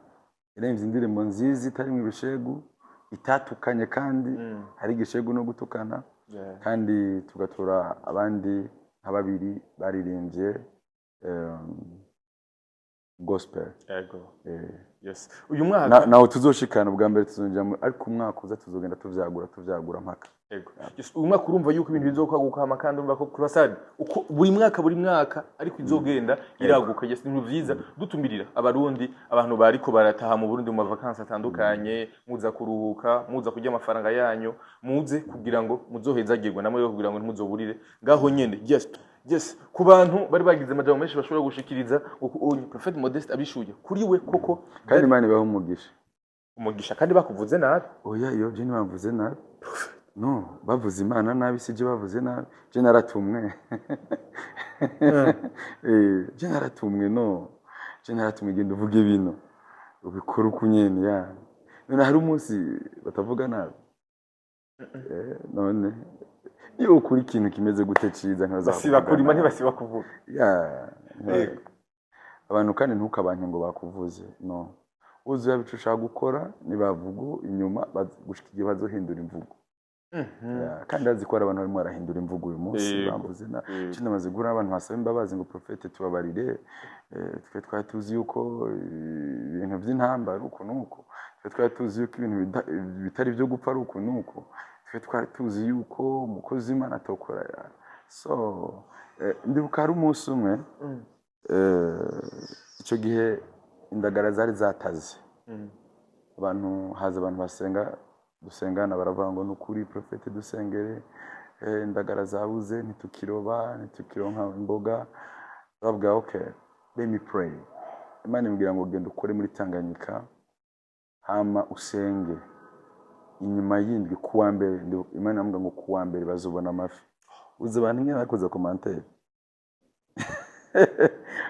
yaririmbye indirimbo nziza itarimo ibishegu, itatukanye, kandi hari igishegu no gutukana, kandi tugatora abandi nka babiri baririmbye gospel. Yes, uyu mwaka Naho tuzoshikana ubwa mbere tuzongera ariko umwaka uza tuzogenda tuvyagura, tuvyagura mpaka. Ego. Yes, uyu mwaka urumva yuko ibintu bizokwaguka hama kandi urumva ko Croissant uko buri mwaka, buri mwaka ariko izogenda iraguka. Yes, ibintu vyiza. Dutumirira abarundi, abantu bariko barataha mu Burundi mu mavakansi atandukanye, muza kuruhuka, muza kurya amafaranga yanyu, muze kugira ngo muzohezagirwe namwe, kugira ngo ntimuzoburire ngaho nyene. Yes, ku bantu bari bagize amajambo menshi bashobora gushikiriza uku onye, Prophet Modeste abishuye kuri we koko. Kandi Imana ibahe umugisha. Umugisha kandi bakuvuze nabi. Oya, iyo je ntibavuze nabi. No bavuze Imana nabi, si je bavuze nabi. Je naratumwe. Je naratumwe. No je naratumwe, genda uvuge bino, ubikore uko nyene. Ya none hari umunsi batavuga nabi? None iyo ukora ikintu kimeze gute ciza, Basiba ntibazakuvuga kurima, nabi. Ntibasiba kuvuga. Ya. Yego. Abantu kandi ntukabanke ngo bakuvuze. No uzi ico ushaka gukora, nibavuga inyuma gushika igihe bazohindura imvugo. Ya, kandi azi ko hari abantu barimo barahindura imvugo uyu munsi. Bambuze na ikindi namaze guhura n'abantu basaba imbabazi ngo: "Prophète, tubabarire, twe twari tuzi yuko ibintu by'intambara ari uku n'uku, twe twari tuzi yuko ibintu bitari ibyo gupfa ari uku n'uku, twe twari tuzi yuko umukozi w'Imana atokora." So ndibuka hari umunsi umwe, icyo gihe indagara zari zataze. Abantu haza, abantu basenga dusengana, baravuga ngo: "Nukuri prophète, dusengere, indagara zabuze, ntitukiroba, ntitukironka imboga." Bavuga: "Okay, let me pray." Imana imbwira ngo: "Genda ukore muri Tanganyika, hama usenge inyuma y'indwi kuwa mbere." Imana irambwira ngo kuwa mbere bazobona amafi. Uzi abantu nyine bakoze commentaire,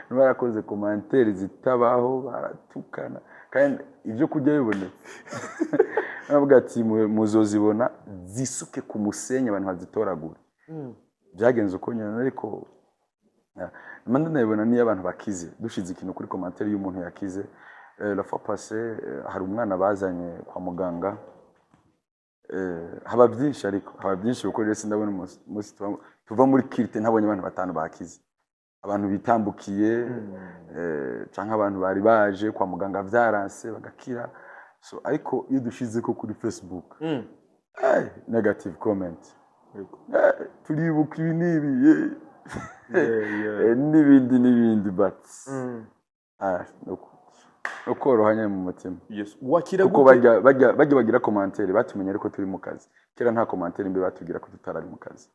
barakoze commentaire zitabaho, baratukana, kandi ibyo kurya bibonetse. Bavuga ati: "Muzozibona zisuke ku musenyi, abantu bazitoragure." Byagenze uko nyine, ariko nyuma ndanabibona niyo abantu bakize, dushize ikintu kuri commentaire y'umuntu yakize. La fois passée, hari umwana bazanye kwa muganga. Haba byinshi, ariko haba byinshi, kuko rero sindabona umunsi tuva muri culte ntabonye abantu batanu bakize, abantu bitambukiye, canke abantu bari baje kwa muganga vyaranse bagakira. So ariko iyo dushize ko kuri Facebook, negative comment. "Turibuka ibi n'ibi, n'ibindi n'ibindi," but no koroha nyine mu mutima. Yes. Wakira Kuko gute? bajya bagira commentaire batumenye ariko turi mu kazi. Kera nta commentaire mbi batubwira ko tutarari mu kazi.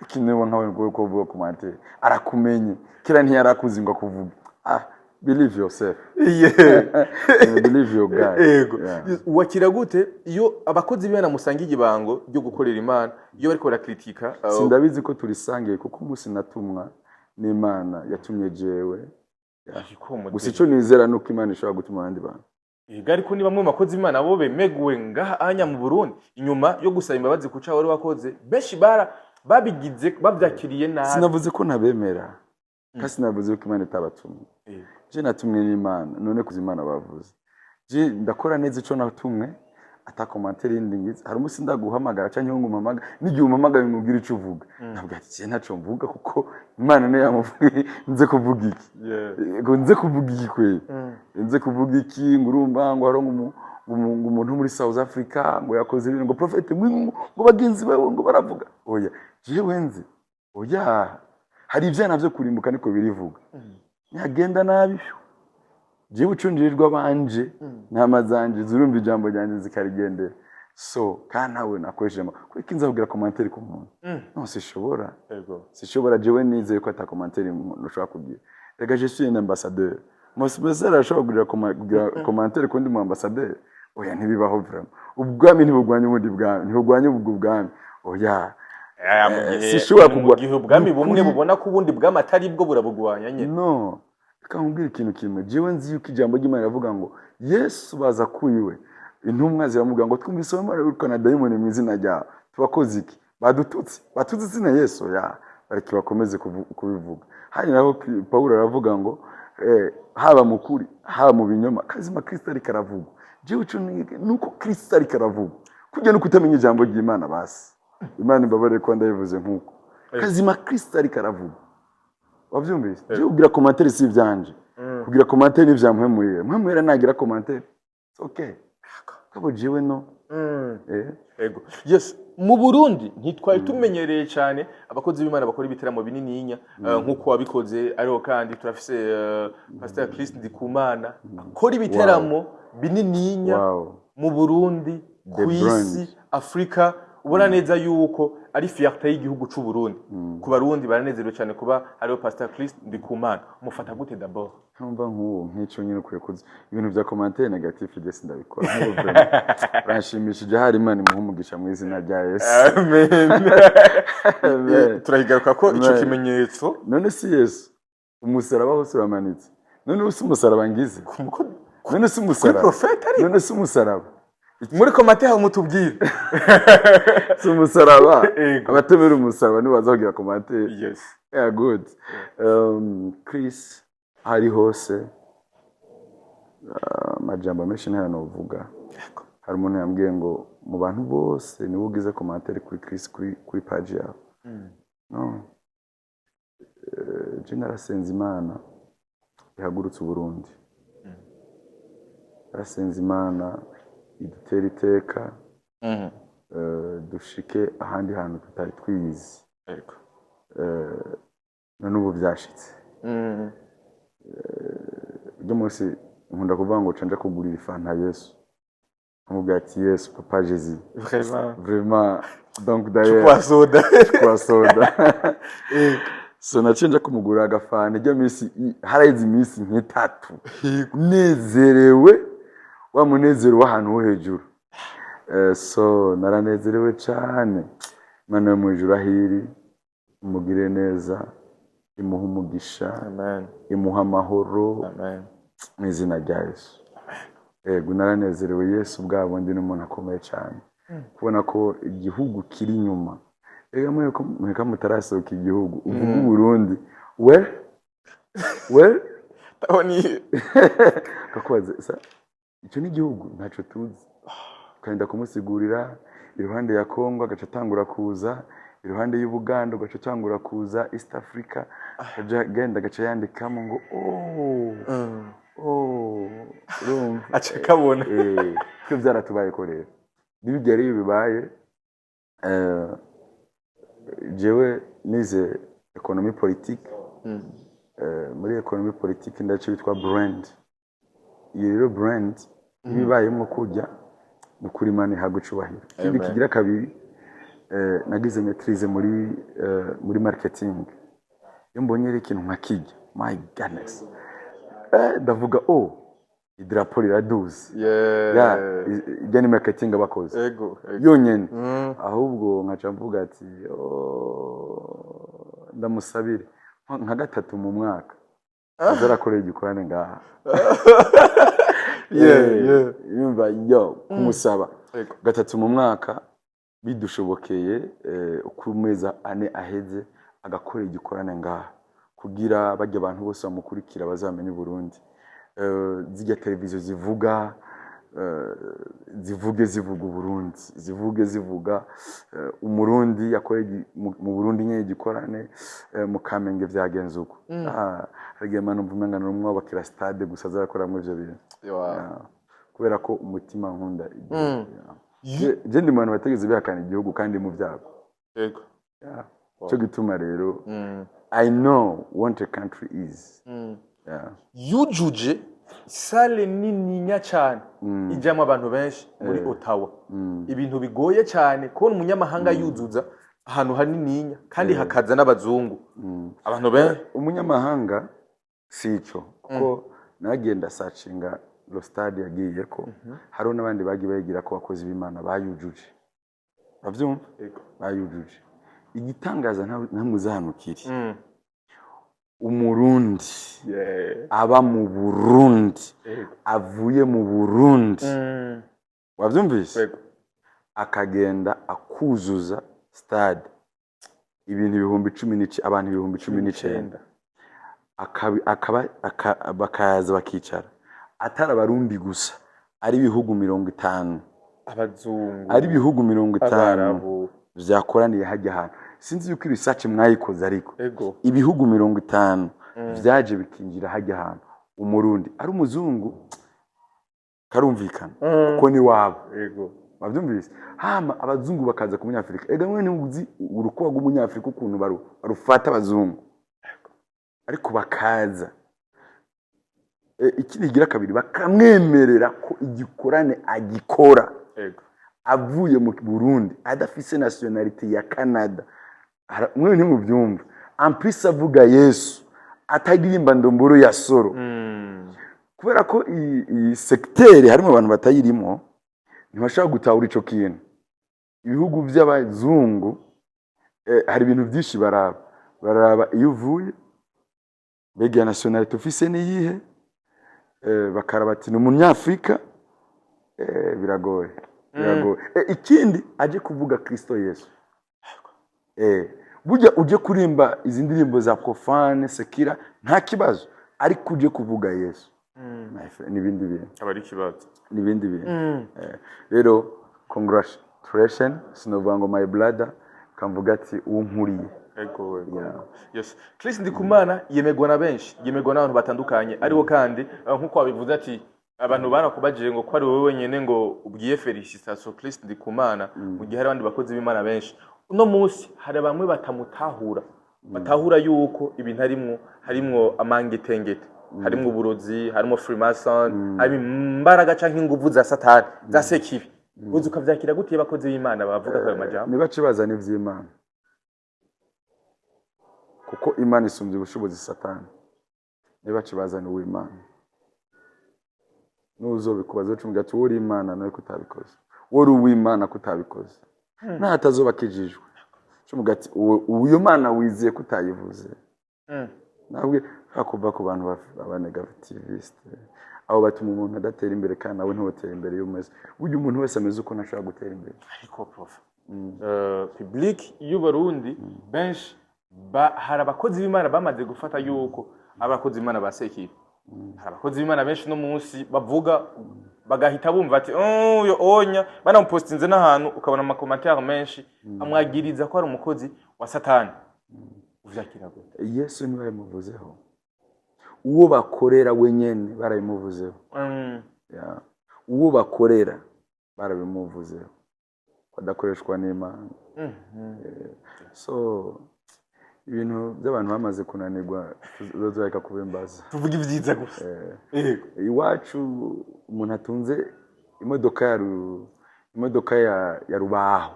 Ikintu nkawe ngo ko uvuga commentaire, arakumenye. Kera ntiyarakuzi ngo akuvuge. Ah, believe yourself. Believe your God. Yego. Yeah. Yes. Wakira gute iyo abakozi b'Imana musanga igibango ryo gukorera Imana, iyo bariko barakritika? Sindabizi ko turisangiye, kuko umunsi natumwa n'Imana yatumye jewe. Gusa icyo nizera ni uko Imana ishobora gutuma abandi bantu. Ega, ariko ni bamwe mu bakozi b'Imana bo bemeguwe ngaha anya mu Burundi, inyuma yo gusaba imbabazi ku caha wari wakoze, benshi bara babigize bavyakiriye nabi. Sinavuze ko ntabemera, kandi sinavuze ko Imana itabatumye. Je natumwe n'Imana. None kuza Imana bavuze, je ndakora neza ico natumwe. Ata commentaire yindi ngize. Hari umunsi ndaguhamagara canke ngo umpamagare, n'igihe umpamagaye nkubwira ico uvuga, ntabwo ati je ntaco mvuga, kuko Imana niyo yamuvuye. Nze kuvuga iki? Ngo nze kuvuga iki kweli? Nze kuvuga iki? Ngo urumva ngo hari ngo umuntu wo muri South Africa ngo yakoze ibintu, ngo prophète ngo bagenzi bawe ngo baravuga. Oya, jewe nzi, oya, hari ivyana vyo kurimbuka, niko birivuga. Ntagenda nabi, jewe ucunjirirwa banje, ntama zanje zurumva ijambo ryanjye zikarigendera. So kandi nawe nakoresheje kuko inza kugira commentaire ku muntu, no sishobora. Sishobora. Jewe nizeye ko ata commentaire umuntu ushobora kugira. Rega je suis un ambassadeur. Mosmesera arashobora kugira commentaire kundi mu ambassadeur? Oya, ntibibaho vraiment. Ubwami ntibugwanya ubundi bwami, ntibugwanya ubwo bwami, oya. Mu gihe Sishobora mu kugwa. gihe ubwami bumwe Nukuri. bubona ko ubundi bwami atari bwo, burabugwanya nyine. No, reka nkubwire ikintu kimwe. Jewe nzi yuko ijambo ry'Imana riravuga ngo Yesu baza kuyiwe, intumwa ziramubwira ngo twumvise bamara wirukana dayimoni mu izina ryawe, tubakoze iki? Badututse, batutse izina Yesu. Ya bareke bakomeze kubivuga. Hari naho Pawulo aravuga ngo haba mu kuri, haba mu binyoma, kazima Kristo ariko aravugwa. Jewe ico nuko Kristo ariko aravugwa, kujya no kutamenya ijambo ry'Imana. Basi Imana imbabarire ko ndabivuze nk'uko kazima Kristo ariko aravugwa. Wavyumvise? Jewe kugira commentaire si ivyanje, kugira commentaire ni ivya Mpwemuyera. Mpwemuyera nagira commentaire, it's okay, kabo jewe no. Ego, yes, mu Burundi ntitwari tumenyereye cyane abakozi b'Imana bakora ibiteramo binininya nk'uko wabikoze. Ariko kandi turafise Pastor Chris Ndikumana akora ibiteramo binininya mu Burundi, The ku isi, brand. Afrika. Ubona neza yuko ari fierté y'igihugu c'u Burundi. Ku Barundi baranezerewe cyane kuba hariho Pastor Chris Ndikumana. Umufata gute d'abord? Ntumva nk'uwo nk'icyo nyine ukwiye kuzi ibintu bya commentaire négatif, je sindabikora. Nk'ubu vraiment uranshimishije. Hari Imana imuha umugisha mu izina rya Yesu. Amen. Amen. Turahigaruka ko ico Amen. kimenyetso. None si Yesu, umusaraba hose uramanitse. None si umusaraba ngize? None si Kuri umusaraba? Prophète ari None si umusaraba? Muri commentaire mutubwire. Si umusaraba? Ego. Abatemera umusaraba ntibaza kugira commentaire. Yes. Yeah, good. Chris hari hose, amajambo menshi ntayo novuga. Hari umuntu yambwiye ngo mu bantu bose niwe ugize commentaire kuri Chris kuri page yawe. No, je narasenze Imana ihagurutse Uburundi, narasenze Imana idutera iteka, dushike ahandi hantu tutari twizi. None ubu byashitse. Uyu munsi nkunda kuvuga ngo nca nja kugurira ifanta Yesu, nkamubwira ati: "Yesu, papa Jésus." Vraiment. Vraiment, donc d'ailleurs Kwa soda. Kwa soda. So naciye nja kumugurira agafanta. Ijya minsi haraheze iminsi nk'itatu nezerewe, wa munezero w'ahantu ho hejuru. So naranezerewe cane. Imana yo mu ijuru ahiri imugire neza, imuha umugisha, Amen. imuha amahoro Amen. mu izina rya Yesu. Yego, naranezerewe. Yesu bwa bundi ni umuntu akomeye cyane, kubona ko igihugu kiri inyuma. Rega mweka mutarasohoka igihugu, uvuga Uburundi we Aho ni kakubaza sa icyo ni igihugu ntacyo tuzi, ukagenda kumusigurira iruhande ya Kongo, agaca atangura kuza iruhande y'Ubuganda, ugaca utangura kuza East Africa, akaja agenda agaca yandikamo ngo oh, oh, urumva? Aca kabona. Twe byaratubaye ko rero n'ibijya rero iyo bibaye, jewe nize économie politique. Muri économie politique ndaco bitwa brand. Iyo rero brand ibibayemo kujya ni ukuri, Imana ihabwa icubahiro. Ikindi Amen. kigira kabiri, nagize maîtrise muri marketing. Iyo mbonye rero ikintu nka kijya, my goodness, ndavuga: "Oh, idarapo riraduze." Ya, ijya ni marketing abakoze Ego. yonyene. Ahubwo nkaca mvuga ati: "Oh, ndamusabire nka gatatu mu mwaka aza arakorera igikorane ngaha." Yumva yo kumusaba gatatu mu mwaka bidushobokeye, uko amezi 4 aheze agakora igikorane ngaha, kugira bajya abantu bose bamukurikira bazamenye Burundi. Zirya televiziyo zivuga, Zivuge zivuga Uburundi, zivuge zivuga Umurundi yakoreye mu Burundi nyene igikorane mu Kamenge vyagenze uko. Ah, hari igihe mana numva umenga ni bakira stade gusa azakoramwo ivyo bintu. Yeah. Kubera ko umutima nkunda igihugu. Yeah. Je ndi mu bantu batigeze bihakana igihugu kandi mu byago. Yeah. Cyo gituma rero I know what a country is. Yeah. Yujuje salle nininya cyane ijyamo abantu benshi muri Ottawa, ibintu bigoye cyane kubona umunyamahanga yuzuza ahantu hanininya kandi hakaza n'abazungu, abantu benshi. Umunyamahanga si ico, kuko nagenda sacinga lo stade yagiye ko hariho n'abandi bagiye bayigira ko abakozi b'Imana bayujuje, uravyumva? Bayujuje. Igitangaza ntamuzi ahantu kiri. Umurundi aba mu Burundi, avuye mu Burundi, wavyumvise? Yego. Akagenda akuzuza stade, ibintu ibihumbi cumi abantu 19,000, bakaza bakicara, atari Abarundi gusa, ari ibihugu 50. Abazungu. Ari ibihugu 50 Abarabu. vyakoraniye hajya ahantu. Sinzi yuko ibisaci mwayikoze, ariko ibihugu 50 vyaje bikinjira hajya ahantu. Umurundi ari umuzungu karumvikana, kuko ni wabo. Wabyumvise? Hama abazungu bakaza ku Munyafurika. Ega mwe ntimuzi urukuba rw'Umunyafurika ukuntu barufata abazungu, ariko bakaza. Ikindi kigira kabiri, bakamwemerera ko igikorane agikora avuye mu Burundi, adafise nationalité ya Canada. Mwe ntimubyumva? En plus avuga Yesu, ataririmba ndomboro ya soro. Kubera ko iyi secteur harimo abantu batayirimo, ntibashobora gutahura ico kintu. Ibihugu by'abazungu hari ibintu byinshi baraba. Baraba iyo uvuye, mbega iya nationalité ufise niyihe? Bakaraba ati ni Umunyafurika. Biragoye, biragoye. Ikindi aje kuvuga Kristo Yesu. Burya uje kurimba izi ndirimbo za profane, séculaire, nta kibazo, ariko uje kuvuga Yesu, my friend, n'ibindi bintu. Aba ari ikibazo. N'ibindi bintu. Rero congratulation, sinovuga ngo my brother, kamvuga ati uwo nkuriye. Ego. Yeah. Yes. Chris Ndikumana yemegwa na benshi, yemegwa n'abantu batandukanye, ariko kandi nkuko wabivuze ati abantu barakubajije ngo ko ari wowe wenyene ngo ubwiye félicitation Chris Ndikumana, mu gihe hari abandi bakozi b'Imana benshi. Uno munsi hari bamwe batamutahura, batahura yuko ibintu harimwo harimwo amangetengete, harimwo uburozi, harimwo freemason, harimo imbaraga canke inguvu za Satani, za sekibi. Uzi ukavyakira gute iyo abakozi b'Imana bavuga ayo majambo? Nibace bazana ivy'Imana, kuko Imana isumbya ubushobozi Satani. Nibace bazana uw'Imana, n'uzobikubaza ucumubwira ati wowe uri Imana nawe kutabikoze, wowe uri uw'Imana kutabikoze, n'ahatazoba akijijwe cumubwira ati uyo Mana wizeye kutayivuze. Ntabwo hakuva ku bantu aba négativiste, abo batuma umuntu adatera imbere, kandi nawe ntiwotera imbere iyo umeze burya. Umuntu wese ameze uko ntashobora gutera imbere. Ariko prof, public y'Ubarundi benshi hari abakozi b'Imana bamaze gufata yuko abakozi b'Imana ba sekibi. Hari abakozi b'Imana benshi no munsi bavuga bagahita bumva ati: "Oh, uyo onya banamupostinze n'ahantu", ukabona ama commentaires menshi amwagiriza ko ari umukozi wa Satani. Uvyakira gute? Yesu ntibabimuvuzeho, uwo bakorera wenyene barabimuvuzeho. Ya. Uwo bakorera barabimuvuzeho ko adakoreshwa n'Imana. So ibintu by'abantu bamaze kunanirwa tuzoreka kubimbaza. Tuvuga ibyiza gusa. Yego. Iwacu umuntu atunze imodoka ya imodoka ya rubaho,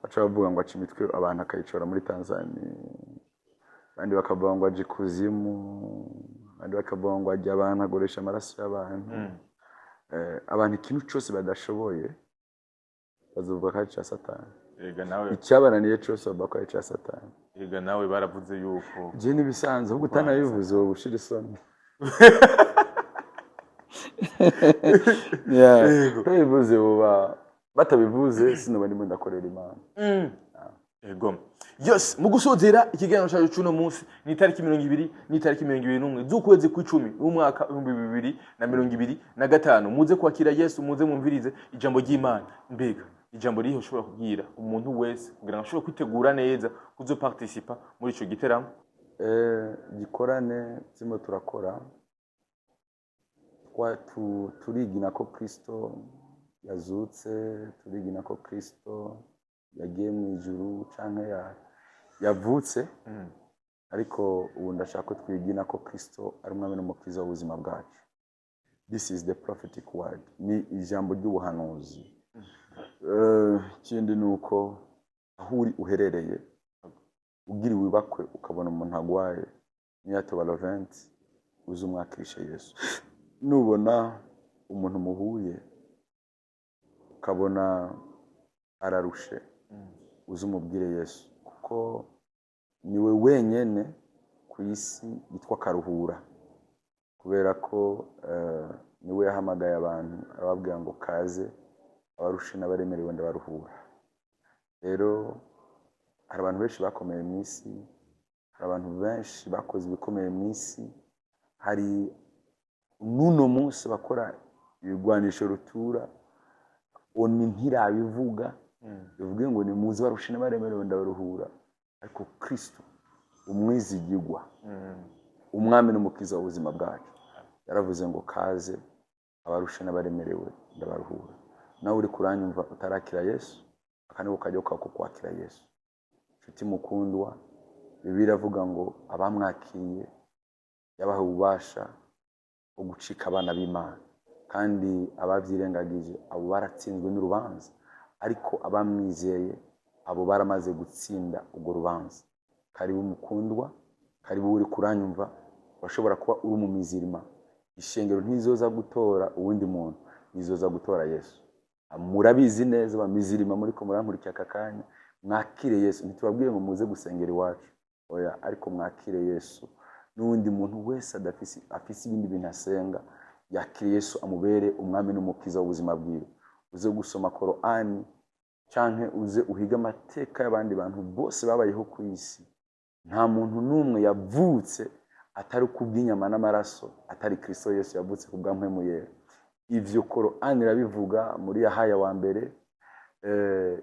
baca bavuga ngo aca imitwe abantu akayicora muri Tanzania, abandi bakavuga ngo aje ikuzimu, abandi bakavuga ngo ajya abantu agoresha amaraso y'abantu. Abantu ikintu cyose badashoboye bazovuga ko ari icya Satani. Ega nawe. Icyabananiye cyose bavuga ko ari icya Satani. Ega nawe baravuze yuko Je n'ibisanzwe, ahubwo utanabivuze wowe ushira isoni. Yeah. Yego. Utabivuze buba batabivuze, sinoba ndimo ndakorera Imana. Ego. Yes, mu gusozera ikiganiro cyacu cy'uno munsi, ni itariki 20 n'itariki 21 z'ukwezi kw'icumi w'umwaka 2025. Muze kwakira Yesu, muze mwumvirize ijambo ry'Imana. Mbega ijambo rihe ushobora kubwira umuntu wese kugira ngo ashobore kwitegura neza kuzoparticipa muri ico giteramo? Gikorane turimo turakora, turigina ko Kristo yazutse, turigina ko Kristo yagiye mu ijuru canke yavutse, ariko ubu ndashaka ko twigina ko Kristo ari umwami n'umukiza w'ubuzima bwacu. This is the prophetic word, ni ijambo ry'ubuhanuzi. Ikindi ni uko aho uri uherereye, ugiriwe ibakwe ukabona umuntu agwaye, niyo atoba le 20, uze umwakirishe Yesu. Nubona umuntu muhuye ukabona ararushe, uze umubwire Yesu, kuko niwe wenyene ku isi yitwa Karuhura, kubera ko niwe yahamagaye abantu arababwira ngo: "Kaze abarushe n'abaremerewe, ndabaruhura." Rero hari abantu benshi bakomeye mu isi, hari abantu benshi bakoze ibikomeye mu isi, hari n'uno munsi bakora ibigwanisho rutura. Oni ntirabivuga bivuge ngo: "Nimuze barushe n'abaremerewe, ndabaruhura." Ariko Kristo umwizigigwa, umwami n'umukiza w'ubuzima bwacu, yaravuze ngo: "Kaze abarushe n'abaremerewe, ndabaruhura." Nawe uri kuranyumva utarakira Yesu, aka niko kajya kako kwakira Yesu. Nshuti mukundwa, Bibiliya iravuga ngo abamwakiriye yabahaye ububasha bwo gucika abana b'Imana, kandi ababyirengagije abo baratsinzwe n'urubanza, ariko abamwizeye abo baramaze gutsinda urwo rubanza. Karibu mukundwa, karibu uri kuranyumva. Urashobora kuba uri mu mizirima. Ishengero ntizoza gutora uwundi muntu, nizoza gutora Yesu. Murabizi neza, bamizirima muri ko murankurikira aka kanya, mwakire Yesu. Ntitubabwire ngo muze gusengera iwacu, oya, ariko mwakire Yesu. N'uwundi muntu wese adafise, afise ibindi bintu asenga, yakire Yesu amubere umwami n'umukiza w'ubuzima bwiwe. Uze gusoma Korani canke uze uhige amateka y'abandi bantu bose babayeho ku isi, nta muntu n'umwe yavutse atari kubw'inyama n'amaraso, atari Kristo Yesu yavutse ku bwa Mpwemu Yera. Ivyo Korani irabivuga muri Yahaya wa mbere,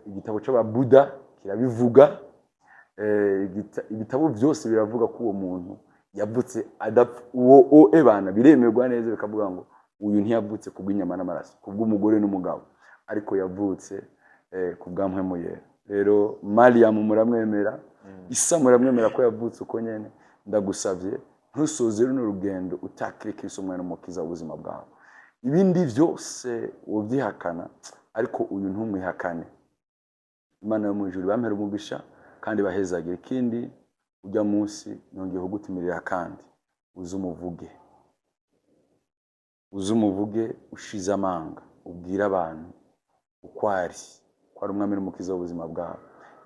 igitabo c'Ababuda kirabivuga, ibitabo byose biravuga ko uwo muntu yavutse adapfa. Uwo o ebana biremerwa neza, bikavuga ngo uyu ntiyavutse kubw'inyama n'amaraso, kubw'umugore n'umugabo, ariko yavutse ku bwa Mpwemu Yera. Rero Mariyamu muramwemera, Isa muramwemera ko yavutse uko nyene. Ndagusavye, ntusoze runo rugendo utakire Kristo umwana umukiza w'ubuzima bwawe. Ibindi byose wobyihakana, ariko uyu ntumwihakane. Imana yo mu ijuru bampera umugisha kandi bahezagire. Ikindi, ujya munsi nongeye kugutumirira kandi uze umuvuge, uze umuvuge ushize amanga, ubwire abantu uko ari, ko ari umwami n'umukiza w'ubuzima bwawe.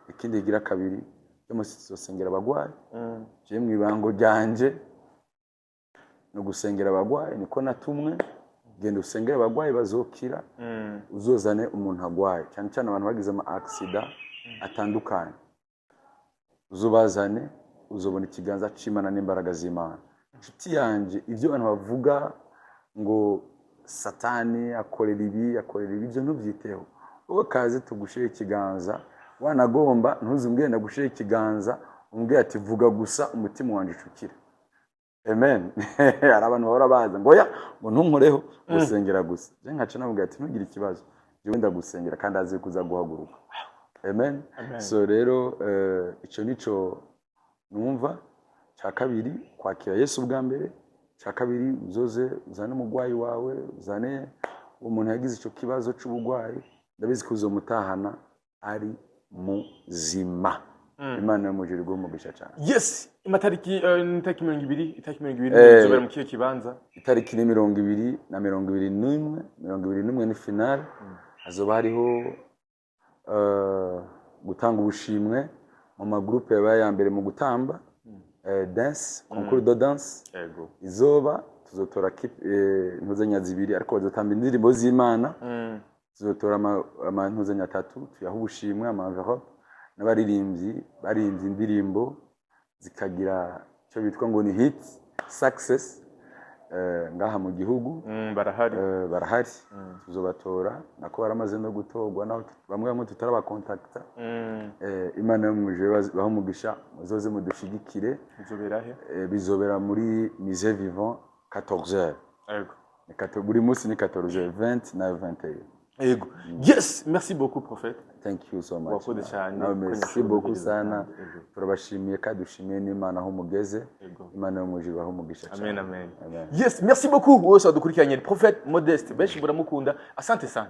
Ikindi kigira kabiri, cyo munsi tuzosengera abagwayi. Je mu ibango ryanje no gusengera abagwayi, niko natumwe. Genda usengere abagwayi, bazokira. Uzozane umuntu agwaye, cyane cyane abantu bagize ama accident atandukanye, uzubazane, uzobona ikiganza c'Imana n'imbaraga z'Imana. Inshuti yanje, ibyo abantu bavuga ngo Satani akorera ibi, akorera ibi, ibyo ntubyiteho. Wowe kaze tugushire ikiganza. Wanagomba ntuzumbwire ndagushire ikiganza, umbwire ati: "Vuga gusa, umutima wanje ucukira." Amen. Hari abantu bahora baza ngo: "Oya," ngo: "ntunkoreho, gusengera gusa." Je nkaca namubwira ati: "Ntugire ikibazo, jewe ndagusengera kandi azi kuza guhaguruka." Amen. Amen. So rero ico nico numva cya kabiri, kwakira Yesu bwa mbere. Cya kabiri, uzoze uzane umurwayi wawe, uzane umuntu yagize icyo kibazo cy'uburwayi. Ndabizi ko uzomutahana ari muzima. Imana yo mu ijuru iguhe umugisha cyane. Yes, amatariki ni itariki 20, itariki 20 izobera mu kihe kibanza? Itariki ni 20 na 21. 21 ni finale, hazoba hariho gutanga ubushimwe mu magroupe yabaye ya mbere mu gutamba dance, concours de danse. Izoba tuzotora ntuzenya zibiri, ariko bazotamba indirimbo z'Imana. Tuzotora ama ntuzenya atatu, tuyaha ubushimwe, ama enveloppe. N'abaririmbyi baririmbye indirimbo zikagira icyo bitwa ngo ni hit success ngaha mu gihugu. Barahari. Barahari, tuzobatora, nako baramaze no gutorwa, naho bamwe bamwe tutarabakontakta. Imana yo mu ijuru ibahe umugisha, muzoze mudushigikire. Bizobera he? Bizobera muri Musée Vivant 14h. Buri munsi ni 14h, 20 na 21. Yego, yes, merci beaucoup, prophète. Thank you so much. Wakoze cyane. Nawe merci beaucoup sana. Yego. Turabashimiye kandi dushimiye n'Imana aho mugeze. Imana yo mu ijuru ibahe umugisha Amen. cyane. Amen. Amen. Yes, merci beaucoup wose wadukurikiranye. Prophète Modeste, benshi muramukunda. Asante sana.